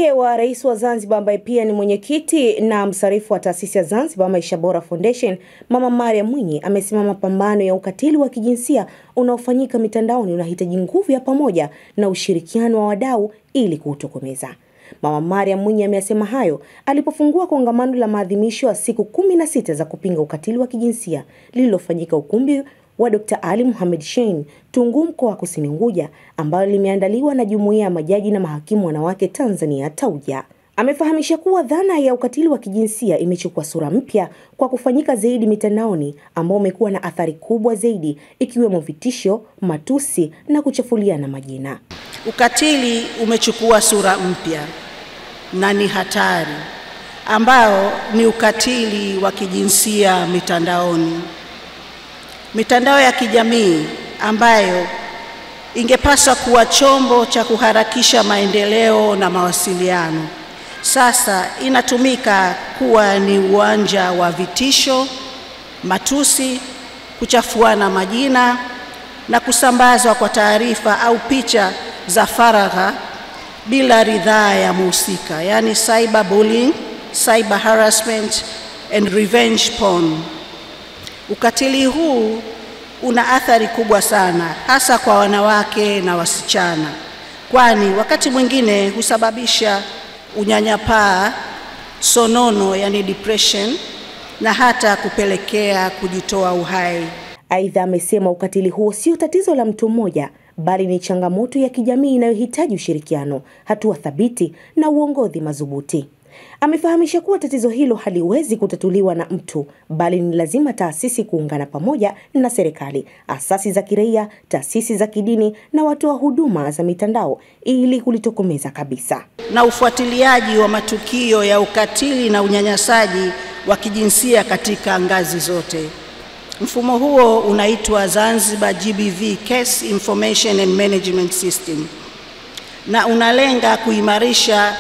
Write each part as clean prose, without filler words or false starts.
Mke wa Rais wa Zanzibar ambaye pia ni mwenyekiti na msarifu wa taasisi ya Zanzibar Maisha Bora Foundation, Mama Mariam Mwinyi, amesema mapambano ya ukatili wa kijinsia unaofanyika mitandaoni unahitaji nguvu ya pamoja na ushirikiano wa wadau ili kuutokomeza. Mama Mariam Mwinyi amesema hayo alipofungua kongamano la maadhimisho ya siku 16 za kupinga ukatili wa kijinsia lililofanyika ukumbi wa Dr. Ali Mohamed Shein, Tunguu, mkoa wa Kusini Unguja, ambalo limeandaliwa na Jumuiya ya Majaji na Mahakimu Wanawake Tanzania TAWJA. Amefahamisha kuwa dhana ya ukatili wa kijinsia imechukua sura mpya kwa kufanyika zaidi mitandaoni, ambao umekuwa na athari kubwa zaidi ikiwemo vitisho, matusi na kuchafuliana majina. Ukatili umechukua sura mpya na ni hatari, ambao ni ukatili wa kijinsia mitandaoni. Mitandao ya kijamii ambayo ingepaswa kuwa chombo cha kuharakisha maendeleo na mawasiliano, sasa inatumika kuwa ni uwanja wa vitisho, matusi, kuchafuana majina na kusambazwa kwa taarifa au picha za faragha bila ridhaa ya mhusika, yani cyber bullying, cyber harassment and revenge porn. Ukatili huu una athari kubwa sana, hasa kwa wanawake na wasichana, kwani wakati mwingine husababisha unyanyapaa, sonono, yani depression, na hata kupelekea kujitoa uhai. Aidha, amesema ukatili huo sio tatizo la mtu mmoja, bali ni changamoto ya kijamii inayohitaji ushirikiano, hatua thabiti na uongozi madhubuti. Amefahamisha kuwa tatizo hilo haliwezi kutatuliwa na mtu, bali ni lazima taasisi kuungana pamoja na serikali, asasi za kiraia, taasisi za kidini na watoa huduma za mitandao ili kulitokomeza kabisa. Na ufuatiliaji wa matukio ya ukatili na unyanyasaji wa kijinsia katika ngazi zote. Mfumo huo unaitwa Zanzibar GBV Case Information and Management System, na unalenga kuimarisha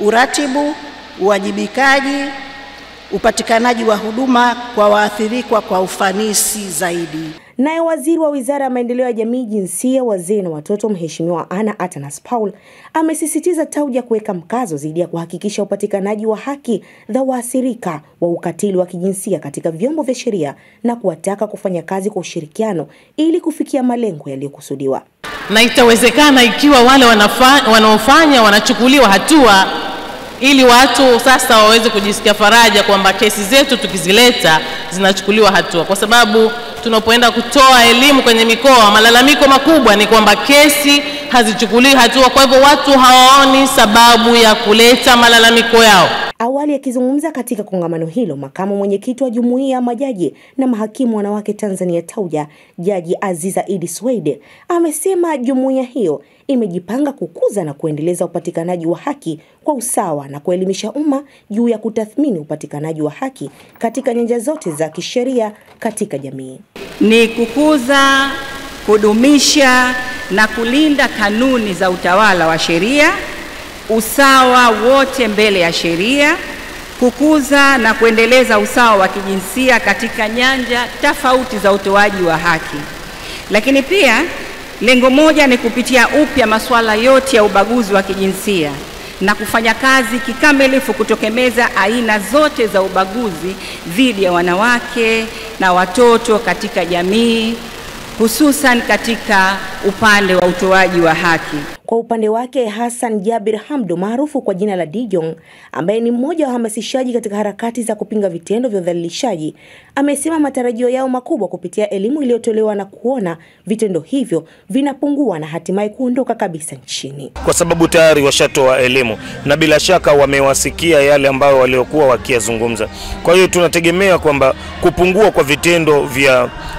uratibu, uwajibikaji, upatikanaji wa huduma kwa waathirika kwa ufanisi zaidi. Naye Waziri wa Wizara ya Maendeleo ya Jamii, Jinsia, Wazee na Watoto, Mheshimiwa Anna Atanas Paul, amesisitiza TAWJA kuweka mkazo zaidi ya kuhakikisha upatikanaji wa haki za waathirika wa ukatili wa kijinsia katika vyombo vya sheria na kuwataka kufanya kazi kwa ushirikiano ili kufikia malengo yaliyokusudiwa. Na itawezekana ikiwa wale wanaofanya wanachukuliwa hatua, ili watu sasa waweze kujisikia faraja kwamba kesi zetu tukizileta zinachukuliwa hatua. Kwa sababu tunapoenda kutoa elimu kwenye mikoa, malalamiko makubwa ni kwamba kesi hazichukuliwi hatua, kwa hivyo watu hawaoni sababu ya kuleta malalamiko yao. Awali akizungumza katika kongamano hilo, makamu mwenyekiti wa Jumuiya ya Majaji na Mahakimu Wanawake Tanzania TAWJA, Jaji Aziza Idi Swede, amesema jumuiya hiyo imejipanga kukuza na kuendeleza upatikanaji wa haki kwa usawa na kuelimisha umma juu ya kutathmini upatikanaji wa haki katika nyanja zote za kisheria katika jamii. Ni kukuza, kudumisha na kulinda kanuni za utawala wa sheria, usawa wote mbele ya sheria, kukuza na kuendeleza usawa wa kijinsia katika nyanja tofauti za utoaji wa haki. Lakini pia lengo moja ni kupitia upya masuala yote ya ubaguzi wa kijinsia na kufanya kazi kikamilifu kutokomeza aina zote za ubaguzi dhidi ya wanawake na watoto katika jamii, hususan katika upande wa utoaji wa haki. Kwa upande wake, Hassan Jabir Hamdo maarufu kwa jina la Dijong, ambaye ni mmoja wa wahamasishaji katika harakati za kupinga vitendo vya udhalilishaji, amesema matarajio yao makubwa kupitia elimu iliyotolewa na kuona vitendo hivyo vinapungua na hatimaye kuondoka kabisa nchini. Kwa sababu tayari washatoa elimu na bila shaka wamewasikia yale ambayo waliokuwa wakiyazungumza. Kwa hiyo tunategemea kwamba kupungua kwa vitendo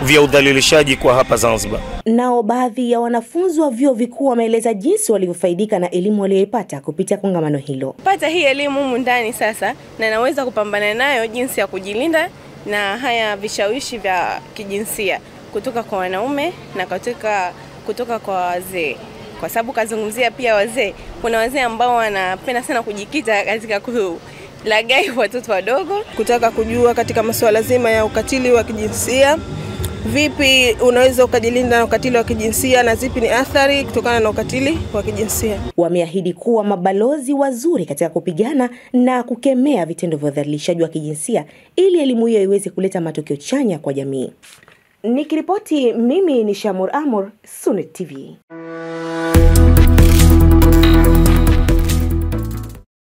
vya udhalilishaji kwa hapa Zanzibar. Nao baadhi ya wanafunzi wa vyuo vikuu wameeleza jinsi walivyofaidika na elimu walioipata kupitia kongamano hilo. Pata hii elimu humu ndani sasa, na naweza kupambana nayo jinsi ya kujilinda na haya vishawishi vya kijinsia kutoka kwa wanaume na kutoka kwa wazee. Kwa sababu kazungumzia pia wazee, kuna wazee ambao wanapenda sana kujikita katika kulaghai watoto wadogo. Kutaka kujua katika masuala zima ya ukatili wa kijinsia Vipi unaweza ukajilinda na ukatili wa kijinsia na zipi ni athari kutokana na ukatili wa kijinsia. Wameahidi kuwa mabalozi wazuri katika kupigana na kukemea vitendo vya udhalilishaji wa kijinsia ili elimu hiyo iweze kuleta matokeo chanya kwa jamii. Nikiripoti mimi ni Shamur Amur, Sunet TV.